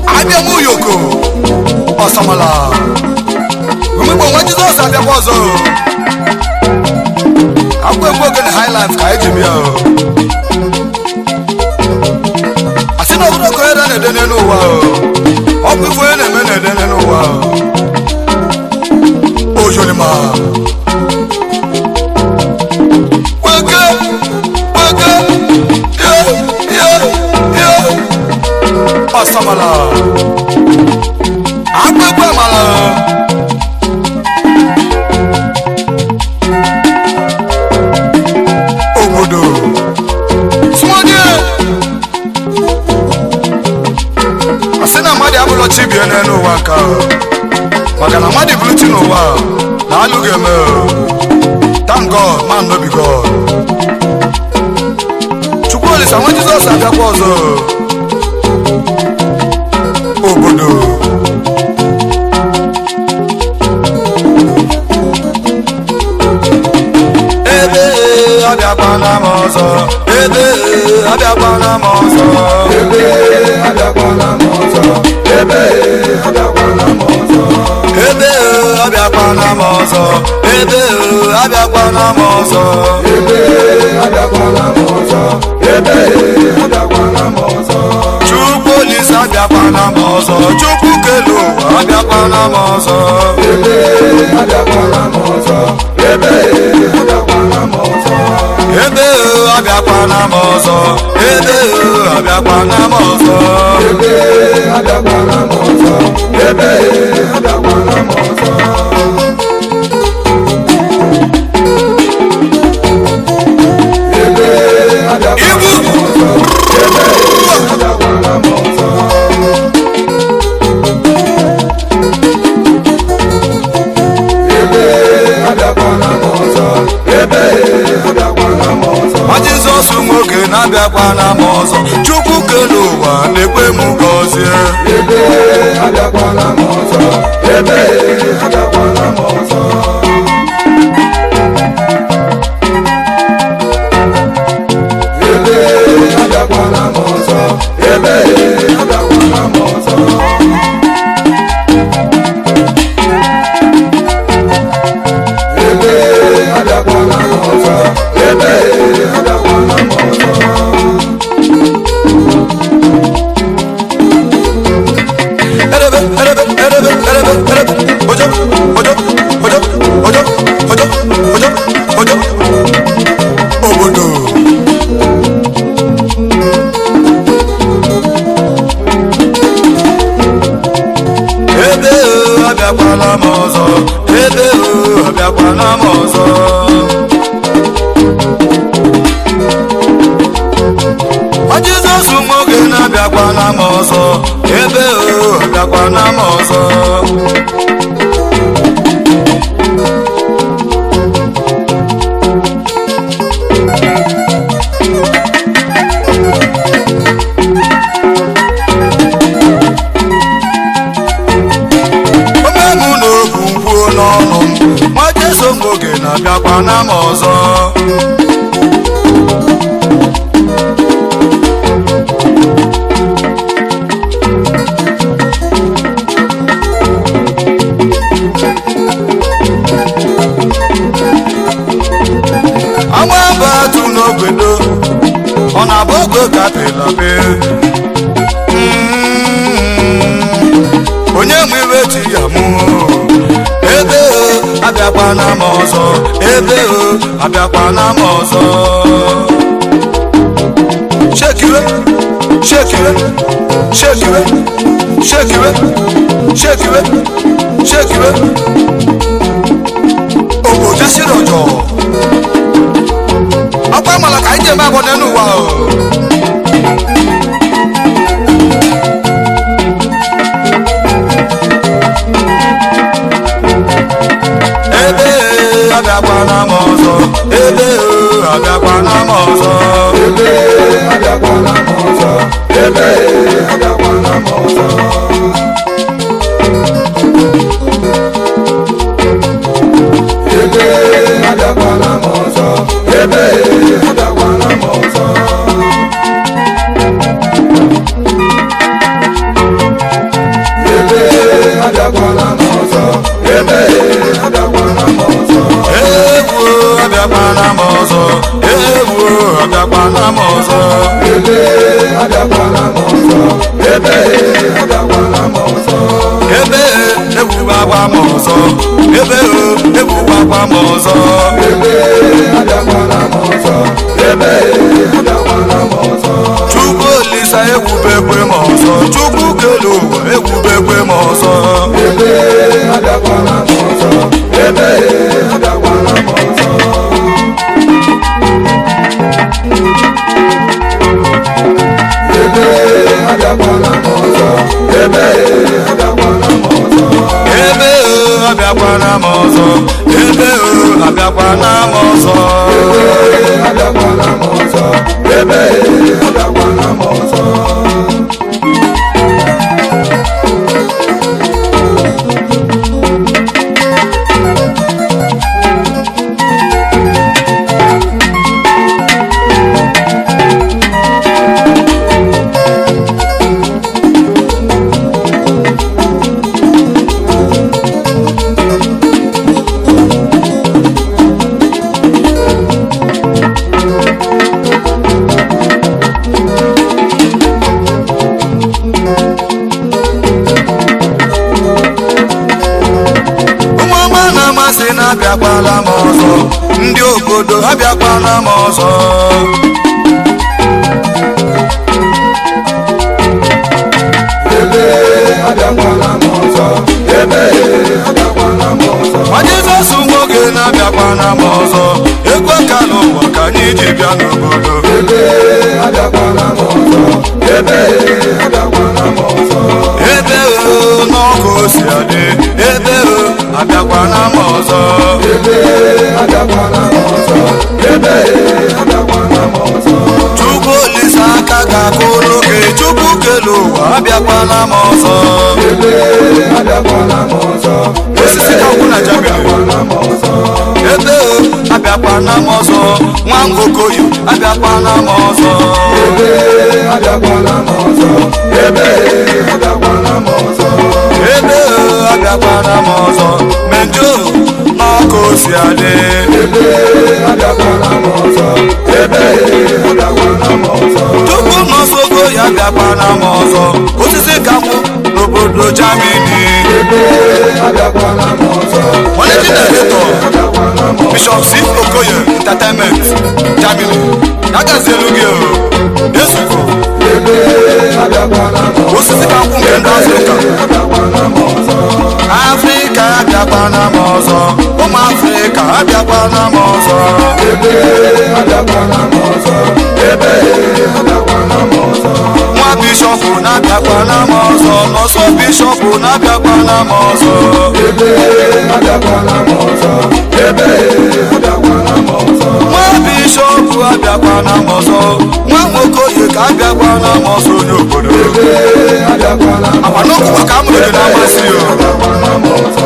Abịa m Uyoko ọsamala omegbo nwa Jizọs abịakwa ọzọ. Akwụ egwu oge na high life ka anyị ji bịa. Asị na ọbụrụ okenye na-ede n'elu ụwa, ọ bụ ife onye na-eme na-ede n'elu ụwa. Ojolima kweke kweke ye ye ye ọsamala agbègbè amala. Obodo sụmọdie asị na mmadụ abụlọ chi bie n'elu ụwa nka, maka na mmadụ bụrụ chi n'ụwa na alụ ga-eme. Thank God man no be God. Chukwu Olisa nwa Jizọs abịakwa ọzọ. Obodo ebe abịakwana m ọzọ, ebe abịakwana m ọzọ, ebe abịakwana m ọzọ, ebe abịakwana m ọzọ, ebe abịakwana m ọzọ, ebe abịakwana m ọzọ, ebe abịakwana m ọzọ, ebe abịakwana m ọzọ. Chukwu Olisa abịakwana m ọzọ, Chukwu kelu ụwa abịakwana m ọzọ, ebe abịakwana m ọzọ, ebe abịakwana m ọzọ, ebe abịakwana m ọzọ, ebe abịakwana m ọzọ, ebe abịakwana m ọzọ, ebe abịakwana m ọzọ. Ebe abịakwana m ọzọ, ebe abịakwana m ọzọ. Ebe abịakwana m ọzọ, ebe abịakwana m ọzọ. Ma Jizọs nwoke na-abịakwana m ọzọ, Chukwu kelu ụwa na-ekwe m gọzie. Ebe abịakwana m ọzọ, ebe abịakwana m ọzọ. Ebe abịakwana m ọzọ, ebe abịakwana m ọzọ. Ebe abịakwana m ọzọ, ebe abịakwana m ọzọ. Erebe, erebe, erebe, erebe, erebe, ojo, ojo, ojo, ojo, ojo, ojo, ojo. Obodo. Ebe o, abịakwala m ọzọ, ebe o, abịakwala m ọzọ. Ma Jizọs nwoke na-abịakwana m ọzọ, ebe o, abịakwana m ọzọ. Ome mụ na obu nkwuo n'ọnụ m, nwa Jesu nwoke na-abịakwana m ọzọ. Agba bụ atụ n'ogbedo, ọ na-abụ ogwe kapịlapị. Onye nwe iwe chi ya mụ. Ebe o, abịakwana m ọzọ, ebe o, abịakwana m ọzọ. Shekire, shekire, shekire, shekire, shekire, shekire. Obodo siri ọjọọ. Ọkwa amala ka anyị ji eme abụọ n'elu ụwa o. Ebe abịakwana m ọzọ, ebe abịakwana m ọzọ. Ebe abịakwana m ọzọ, Abịakwana m ọzọ. Ebe abịakwala m ọzọ. Ebe abịakwala m ọzọ. Ebe egwuba agwa m ọzọ. Ebe o egwuba agwa m ọzọ. Ebe abịakwala m ọzọ. Ebe abịakwala m ọzọ. Chukwu Olisa egwubekwe m ọzọ. Chukwu kelu ụwa egwubekwe m ọzọ. Ebe abịakwala m ọzọ. Ebe abịakwala m ọzọ. Ebe abịakwala m ọzọ. Ebe abịakwala m ọzọ. Ebe o abịakwana m ọzọ. Ebe o abịakwana m ọzọ. Ebe abịakwala m ọzọ. Ebe abịakwala m ọzọ. Ụmụ ọma na-amasị na-abịakwala m ọzọ. Ndị obodo abịakwala m ọzọ. Ebe abịakwala m ọzọ. Ebe abịakwala m ọzọ. Ma Jizọs nwoke na-abịakwana m ọzọ. Egwu aka n'ụwa ka anyị ji bịa n'obodo. Ebe abịakwala m ọzọ. Ebe abịakwala m ọzọ. Ebe o n'ọkụ si adị. Ebe o abịakwana m ọzọ. Ebe abịakwala m ọzọ. Ebe abịakwala m ọzọ. Chukwu Olisa aka ga-akụrụ gị. Chukwu kelu ụwa abịakwala m ọzọ. Ebe abịakwala m ọzọ. Osisi ka nkwụ na Germany. Abịakwala m ọzọ. Ebe o abịakwana m ọzọ. Nwa Okoye abịakwana m ọzọ. Ebe abịakwala m ọzọ. Ebe abịakwala m ọzọ. Ebe o abịakwana m ọzọ. Menjo n'ọkụ si adị. Ebe abịakwala m ọzọ. Ebe abịakwala m ọzọ. Chukwu nọsọ Okoye abịakwana m ọzọ. Osisi ka nkwụ n'obodo Germany. Ebe abịakwala m ọzọ. Managing Director, Abịakwala m ọzọ. Bishop C. Okoye Entertainment, Germany. Ya gazielu gị o. Yesufu, Ebe abịakwala m ọzọ. osisi ka nkwụ nke ndị Afrịka. Abịakwala m ọzọ. Afrịka abịakwana m ọzọ. Ụmụ Afrịka abịakwana m ọzọ. Ebe abịakwala m ọzọ. Ebe abịakwala m ọzọ. Nwa bishọpụ na-abịakwana m ọzọ. Nọsọ bishọpụ na-abịakwana m ọzọ. Ebe abịakwala m ọzọ. Ebe abịakwala m ọzọ. Nwa bishọpụ abịakwana m ọzọ. Nwa Nwokoye ka abịakwana m ọzọ onye obodo. Ebe abịakwala m Akwa n'okwu ka a mụrụ gị na-amasị o. abịakwala m ọzọ.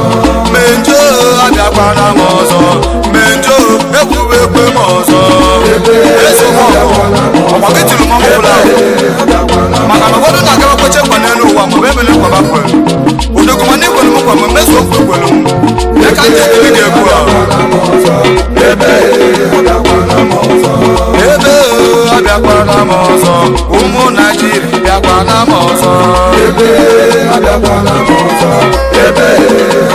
Menjo abịakwana m ọzọ. Menjo ekwuwekwe m ọzọ. Eze ọgụ ọkwa gị tiri m ọgwụ ahụ. Abịakwala m Maka na ụfọdụ na-agara kweche nkwa n'elu ụwa maọbụ emere nkwa ba kwere. Odogwu ikwere m nkwa ma mezuo nkwa ekwere m. Ya ka ndị ekele ga-ekwu ahụ. m ọzọ. Ebe abịakwala m ọzọ. Ebe o abịakwala m ọzọ. Ụmụ Naijiria bịakwala m ọzọ. Ebe abịakwala m ọzọ. Ebe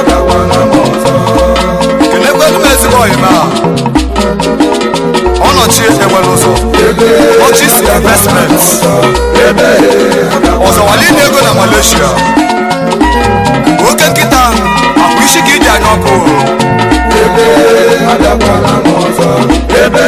abịakwala m ọzọ. Kelekwelu m ezigbo ọyị m a. Ọnọchi enwere ụzọ. Ebe Ọchịsi investment. Ebe Ọzọwali na ego na Malaysia. Oke nkịta akwa isi ka iji anya ọkụ. ebe abịakwala m ọzọ. Ebe